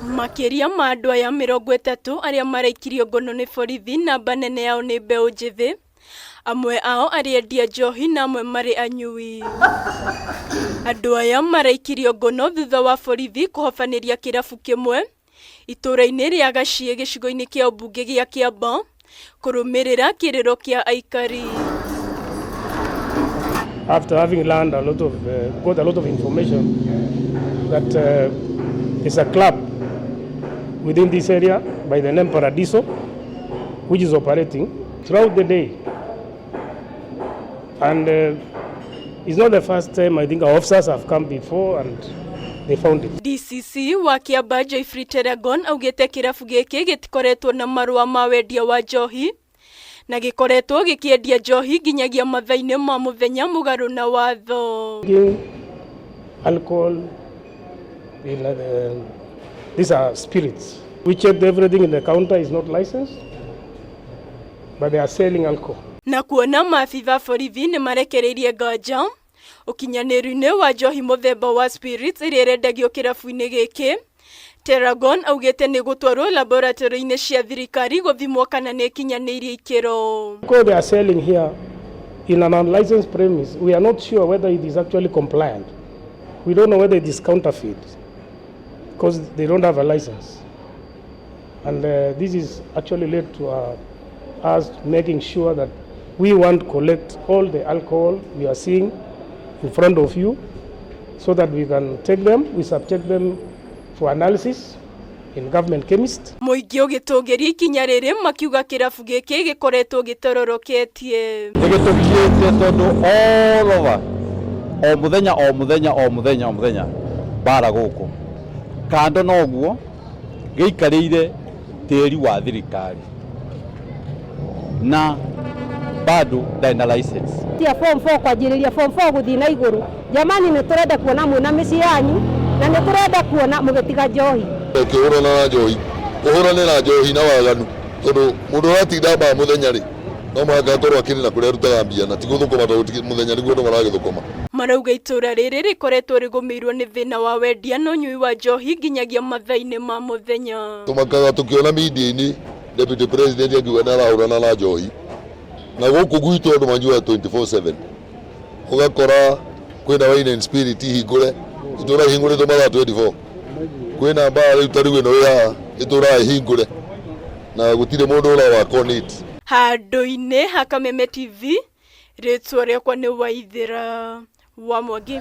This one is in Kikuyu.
Makĩria ma andũ aya 30 arĩa maraikirio ngono nĩ borithi, namba nene yao nĩ mbeũ njĩthĩ, amwe ao arĩ endia njohi na amwe marĩ anyui. Andũ aya maraikirio ngono thutha wa borithi kũhobanĩria kĩrabu kĩmwe itũũra-inĩ rĩa Gaciĩ gĩcigo-inĩ kĩa ũmbunge gĩa Kĩamba kũrũmĩrĩra kĩrĩro kĩa aikari. After having learned a lot of, got a lot of information that there's a club within this area by the name Paradiso, which is operating throughout the day. And it's not the first time. I think our officers have come before and they found it. DCC wa Kĩamba Geoffrey Teragon augĩte kĩrabu gĩkĩ gĩtikoretwo na marũa ma wendia wa njohi na gĩkoretwo gĩkĩendia njohi nginyagia mathaa-inĩ ma mũthenya mũgarũ na watho. Drinking alcohol, in, these are spirits. We checked everything in the counter is not licensed, but they are selling alcohol. Na kuona maabitha borithi nĩ marekereirie nganja ũkinyanĩru-inĩ wa njohi mũthemba wa spirits ĩrĩa ĩrendagio kĩrabu-inĩ gĩkĩ, Teragon augĩte nĩ gũtwarwo laboratory-inĩ cia thirikari gũthimwo kana nĩ ĩkinyanĩirie ikĩro. Because they are selling here in an unlicensed premise, we are not sure whether it is actually compliant. We don't know whether it is counterfeit because they don't have a license. And this is actually led to us making sure that we want to collect all the alcohol we are seeing in front of you so that we can take them, we subject them for analysis in government chemist. Mũingĩ ũgĩtũgĩria ikinya rĩrĩ makiuga kĩrabu gĩkĩ gĩkoretwo gĩtororoketie. Nĩ gĩtũkiĩte tondũ all over, o mũthenya, o mũthenya, o mũthenya, o mũthenya mbara gũkũ kando noguo gĩikarĩire tĩri wa thirikari na bado ndarĩ na license. Tia form 4 kwanjĩrĩria form 4 gũthiĩ na igũrũ, jamani, nĩ tũrenda kuona mwĩna mĩciĩ yanyu na nĩ tũrenda kuona mũgĩtiga njohi. Ũkĩhũrana na njohi, ũhũrane na njohi na waganu, tondũ mũndũ ũratinda mbaa mũthenya rĩ, no mũhaka akorwo akĩrĩ na kũrĩa arutaga mbia na ti gũthũkũma, tondũ mũthenya nĩguo andũ maragĩthũkũma. Marauga itũra rĩrĩ rĩkoretwo rĩgũmĩirwo nĩ thĩna wa wendia na ũnyui wa njohi nginyagia mathaa-inĩ ma mũthenya. Tũmakaga tũkĩona media-inĩ deputy president akiuga nĩ arahũrana na njohi, na gũkũ gwitũ andũ manyuaga 24/7. Ũgakora kwĩna Wine and Spirit hingũre, itũra ihingũrĩtwo mathaa 24, kwĩna mbaa rĩu ta rĩu ĩno ĩ haha ĩtũraga ĩhingũre na gũtirĩ mũndũ ũra work on it. Handũ-inĩ ha Kameme TV, rĩtwa rĩakwa nĩ Waithĩra wa Mwangi.